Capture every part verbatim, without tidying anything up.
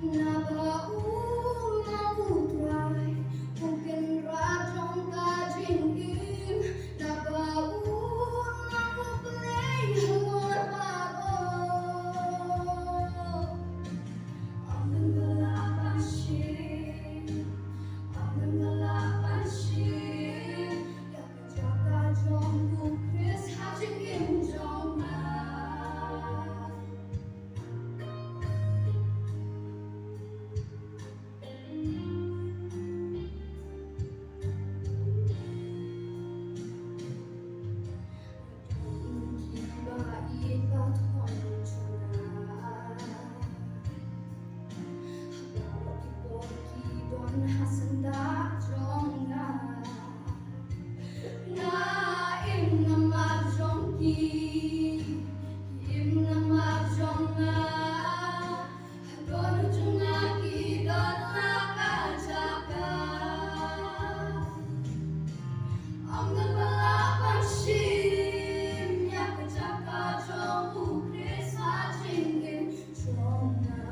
Naba u long u Trai, u Kynrad jong ka jingim, naba u long u Blei halor baroh. Ym don ba lah ban shim, ym don ba lah ban shim ïa ka jaka jong u Khrist ha jingim jong nga. Nga im namar jong ki, ki im namar jong nga. Ha dohnud jong nga ki don la ka jaka. Ym don ba lah ban shim ïa ka jaka jong u Khrist ha jingim jong nga.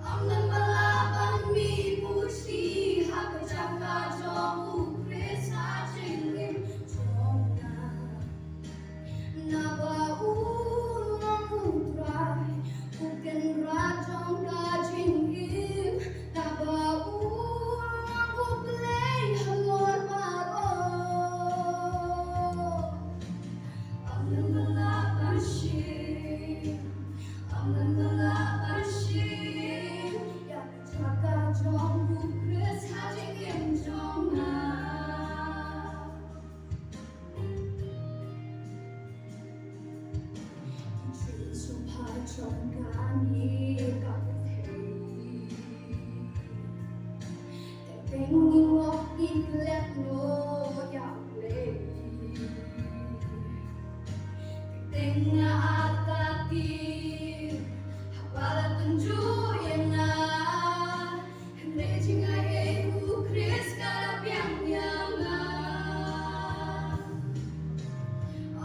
Ym don ba lah ban mih puthi ha ka jaka jong u Khrist ha jingim jong nga. Naba u long u Trai, u Kynrad jong ka jingim, naba u long u Blei halor baroh. Ym don ba lah ban shim, ym don ba lah ban shim ïa ka jaka jong u Khrist ha jingim jong nga. Ki jingsngewbha jong kane ka pyrthei, teng teng ngi ngop ngi klet noh ïa U Blei. Teng teng nga artatien haba la pynjur ïa nga. Hynrei jingaiei u Khrist ka la biang ïa nga.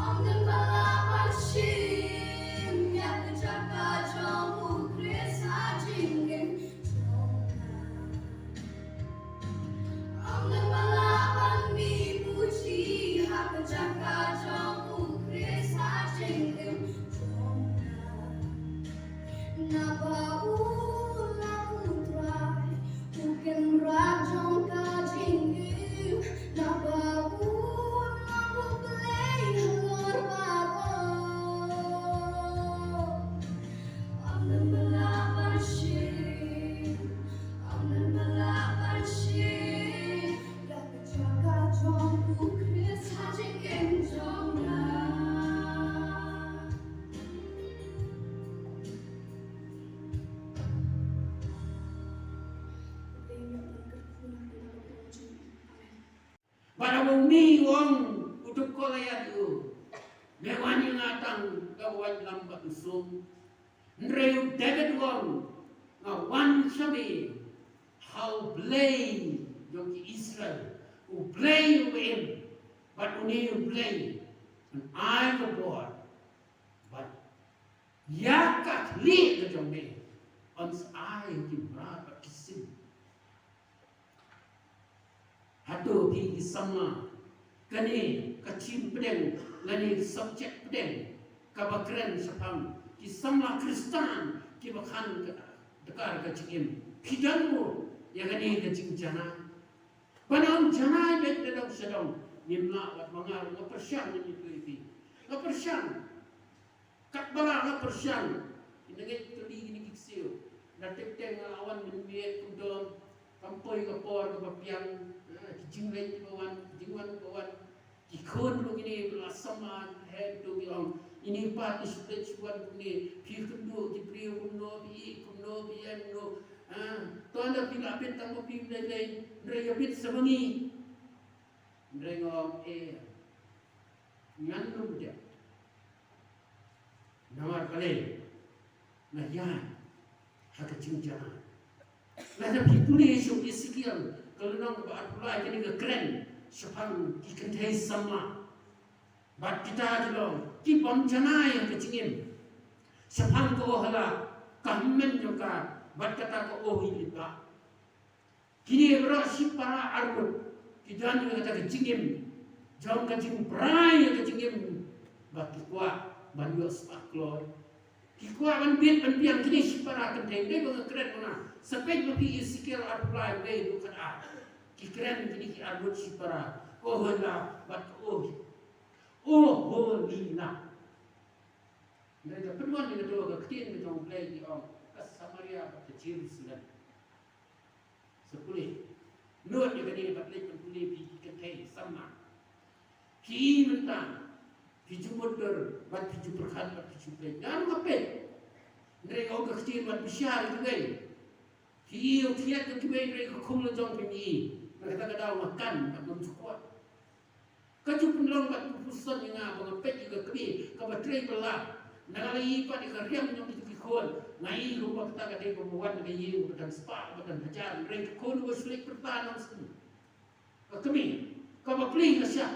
Ym don ba lah ban shim ïa ka jaka jong u Khrist ha jingim jong nga. Ym don ba lah ban mih puthi ha ka jaka jong u Khrist ha jingim jong nga. Naba u long u Trai, u Kynrad jong ka jingim, naba u long u Blei halor baroh. Ym don ba lah ban shim, ym don ba lah ban shim ïa ka jaka jong u Khrist ha jingim jong nga. Une u ong u duk Goliath ïa u, me wan ïa nga tang da u waitlam bad u sum. Hynrei u David u ong, nga wan sha me ha U Blei jong ki Israel, U Blei uba im, bad une U Blei un ai ka bor bad ïa ka khlieh ka jong me un sa ai ki mrad bad ki sim. Hato phi ki samla, kane ka theme pdeng lane ka subject pdeng kaba kren shaphang ki samla Khristan kiba khan ka, ka, ka jingim, phi don mo ïa kane ka jingjanai? Ba nang janai beit da dong sha dong. Ngim lah wat ma nga ruh nga pyrshang ngan ïathuh ïa phi. Nga pyrshang. Katba lah nga pyrshang. Kine ngeit kylli kine ki ksiew. Da tep teng nga la wan mynmiet kumto. Kam poi ka por kaba biang. Ha, ki jingleit kiba wan, ki jingwan kiba wan. Ki khun ruh kine ba la samla, hynrei to ki ong, ine pat ki shu leit shu wan kumne, phi kynduh ki briew kumno, phi ïeit kumno, phi ïaid kumno. Ha, to ynda phi la bit tang ma phi lei lei, hynrei ïa bit sa ma ngi. Hynrei nga ong, eh, ngan ym dep. Namar balei? Nga ïaid ha ka jingjanai. Lada phi pule sha u Esekiel ka lynnong kaba arphew lai, kane ka kren shaphang ki kynthei samla. Bad kita ki long ki bym janai ha ka jingim. Shaphang ka Ohola, ka hynmen jong ka, bad kata ka Oholiba. Kine baroh shipara arngut ki don ïa kata ka jingim jong ka jingbrai ïa ka jingim, ba ki kwah ban ïoh spah kloi. Ki kwah ban bit ban biang. Kine shipara kynthei, dei ba nga kren mynta. Sa peit ma phi Esekiel arphew lai, dei ba kata ki kren kine ki arngut shipara. Ohola bad ka Oh, Oholiba. Dei ka pynwan ïa kato ka ktien ka jong U Blei, ki ong ka Samaria bad ka Jerusalem. Sa pule. Nud ïa kane bad leit ban pule phi ki kynthei samla. Phi mynta phi ju mutdur bad phi ju pyrkhat bad phi ju peit. Nga ruh nga peit. Hynrei nga ong ka ktien bad bishar ïa kiwei. Phi ïoh thied ïa kiwei hynrei ka khun la jong phi, phi ïoh. Nga kata ka daw nga kan bad ngam ju kwah. Ka ju pynlong bad ka pynsan ïa nga ba nga peit ïa ka kmie kaba trei ba lah. Nga la ïohi pat ïa ka riam jong kito ki khun. Nga ïohi ruh ba kata ka dei kaba wan na ka ïing ba dang spah ba dang hajar. Hynrei ka khun ba shu leit pyrta nongshun. Ka kmie kaba plie ka shah.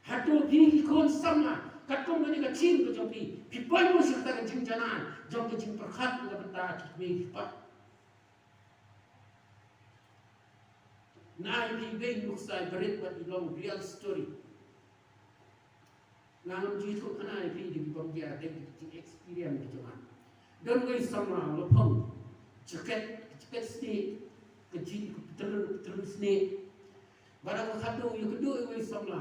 Hato phi ki khun samla, katkum kane ka jingim ka jong phi, phi poi mo sha kata ka jingjanai jong ka jingpyrkhat na ka bynta ki kmie ki kpa? Nga ai phi iwei i nuksa iba rit bad i long real story. Nga ngam ju ïathuh khana ïa phi da ki bym jia, da ki jing experience ki jong nga. Don uwei u samla u la phong jacket, jacket snieh, ka jean ka pyntrun, pyntrun snieh. Bad haba khadduh u ïakynduh ïa uwei u samla,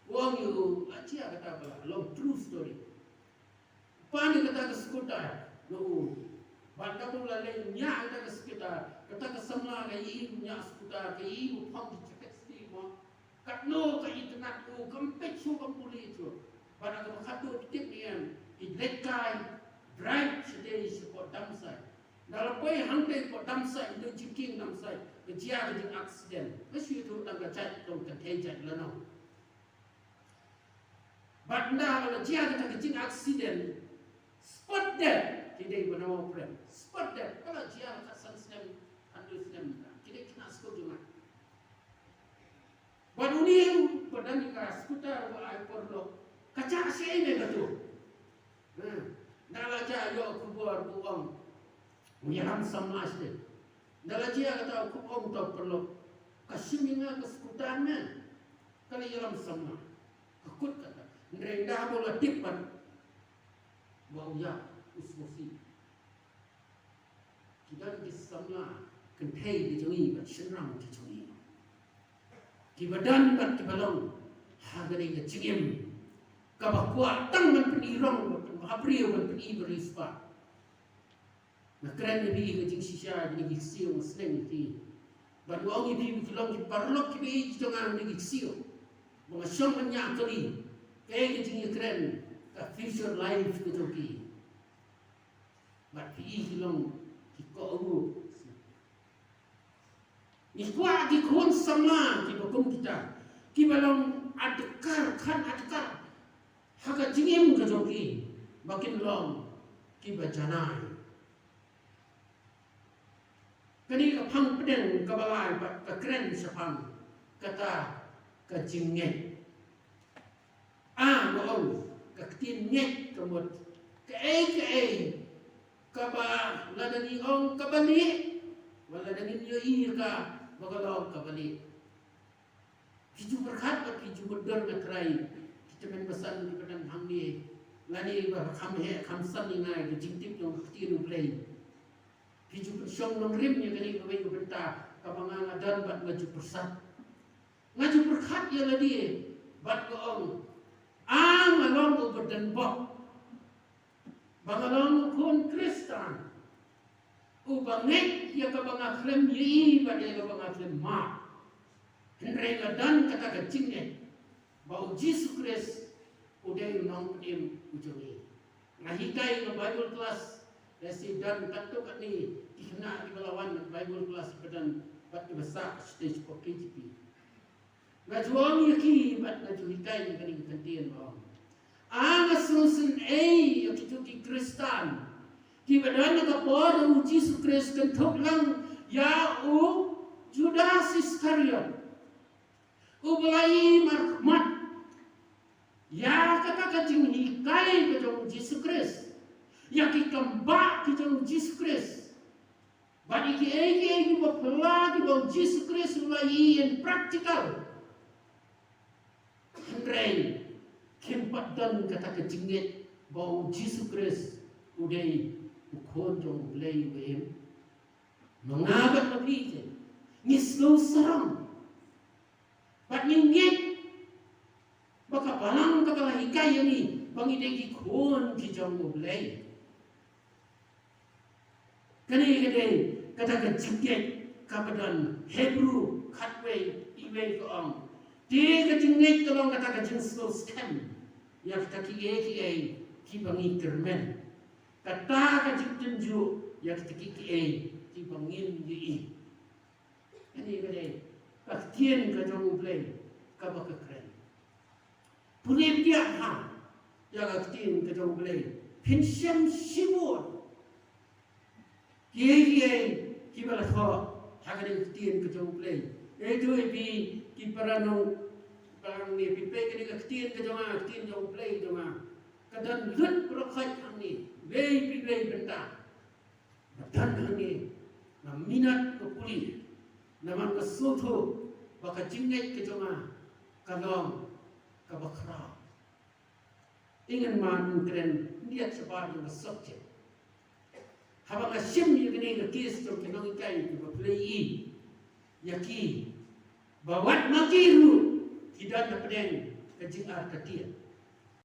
u ong ïa u, la jia kata ba la long, true story. Pan ïa kata ka scooter na u. Bad katba u la leit ñiah ïa kata ka scooter, kata ka samla ka ïohi u ñiah scooter, ka ïohi u phong ki jacket snieh mo. Katno ka itynnad u, kam peit shuh kam pule shuh. Bad haba khadduh tip ne em, i leit kai, drive shadei sha pdeng dam site. Ynda la poi hangtei pdeng dam site, ynda jingkieng dam site, ka jia ka jing accident. Ka shu ïathuh tang ka jait, tang ka kynthei jait lano. Bad ynda la jia kata ka jing accident, spot dead, ki dei ba nongprem. Spot dead, ka la jia ka san snem, hynriew snem, ki dei khynnah skul jong nga. Bad une uba don ïa ka scooter uba ai paralok, ka jah shaei ne kato? Hmm. Ynda la jah ïoh khubor ba u ong u ïalam samla shatei. Ynda la jia kata u khubor, ong uta u paralok, ka shim ïa nga ka scooter ne. Ka la ïalam samla. Ka kut kata. Hynrei ynda haba u la tip pat ba u ïap, u sngewsih. Ki don ki samla kynthei ki jong ngi bad shynrang ki jong ngi, kiba don bad kiba long ha kane ka jingim, kaba kwah tang ban pyni rong, ban pyni ha briew, ban pyni ba riewspah. Nga kren ïa phi ka jingshisha, kine ki ksiew nga sneng ïa phi. Bad nga ong ïa phi ba ki long ki paralok kiba ïeit ki jong nga, kine ki ksiew. Ba nga shong ban ñiah kali, kaei ka jingïakren, ka future life ka jong ki. Bad phi i ki long ki kohnguh. Ngi kwah ki khun samla kiba kum kita. kiba long adkar, khan adkar ha ka jingim ka jong ki, ba kin long kiba janai. Kane ka phang pdeng kaba lai bad ka kren shaphang kata ka jingngeit. A, nga ong, ka ktien ngeit ka mut kaei kaei kaba lada ngi ong kaba lieh, wat lada ngim ïohi ïa ka ba ka long kaba lieh. Phi ju pyrkhat bad phi ju mutdur, nga trai, ki tymmen basan kiba don hangne, lane ba kham heh kham san ïa nga ïa ka jingtip jong ka ktien U Blei. Phi ju pynshong nongrim ïa kane kawei ka bynta kaba nga nga don bad nga ju pyrshah. Nga ju pyrkhat ïa lade bad nga ong, a, nga long uba donbok ba nga long u khun Khristan uba ngeit ïa kaba nga khlem ïohi bad ïa kaba nga khlem mad. Hynrei nga don kata ka jingngeit ba U Jisu Khrist u dei u nongpynim u jong ngi. Nga hikai ha Bible class, lehse don katto katne ki khynnah kiba la wan ha Bible class ba don bad kiba sah stage four K J P. Nga ju ong ïa ki bad nga ju hikai ïa kane ka kyntien ba ong, a, nga sngewsynei ïa kito ki Khristan kiba don ha ka por U Jisu Khrist kynthup lang ïa u Judas Iskariot, uba la ïohi markhmat ïa kata ka jinghikai ka jong U Jisu Khrist, ïa ki kambah ki jong U Jisu Khrist, bad ïa kiei kiei kiba phylla kiba U Jisu Khrist u la ïohi in practical. Hynrei kim pat don kata ka jingngeit ba U Jisu Khrist u dei u Khun jong U Blei uba im. Ma nga bad ma phi te ngi sngewsarong bad ngi ngeit ba ka Balang kaba la hikai ïa ngi ba ngi dei ki khun ki jong U Blei. Kane ka dei kata ka jingngeit kaba don. Hebru khatwei, iwei ka ong, te ka jingngeit ka long kata ka jingsngewskhem ïa kita kiei kiei kiba ngi kyrmen, kata ka jingtynjuh ïa kita kiei kiei kiba ngim ïohi. Kane ka dei ka ktien ka jong U Blei kaba ka kren. Pule pdiang ha ïa ka ktien ka jong U Blei, phin shem shibun kiei kiei kiba la thoh ha kane ka ktien ka jong U Blei. Ïa ito ïa phi ki para nong, para nong ne, phi peit kane ka ktien ka jong nga, ktien jong U Blei jong nga, ka don lut baroh khoit hangne, wei pa wei bynta. Ba don hangne, nga minot ka pule, namar nga sngewthuh ba ka jingngeit ka jong nga ka long kaba khraw. Ïa ngan ma ngan kren khyndiat shabar ïa ka subject. Haba nga shim ïa kane ka case jong ki nonghikai kiba plie ïa ki, ba wat ma ki ruh ki don hapdeng ka jingartatien.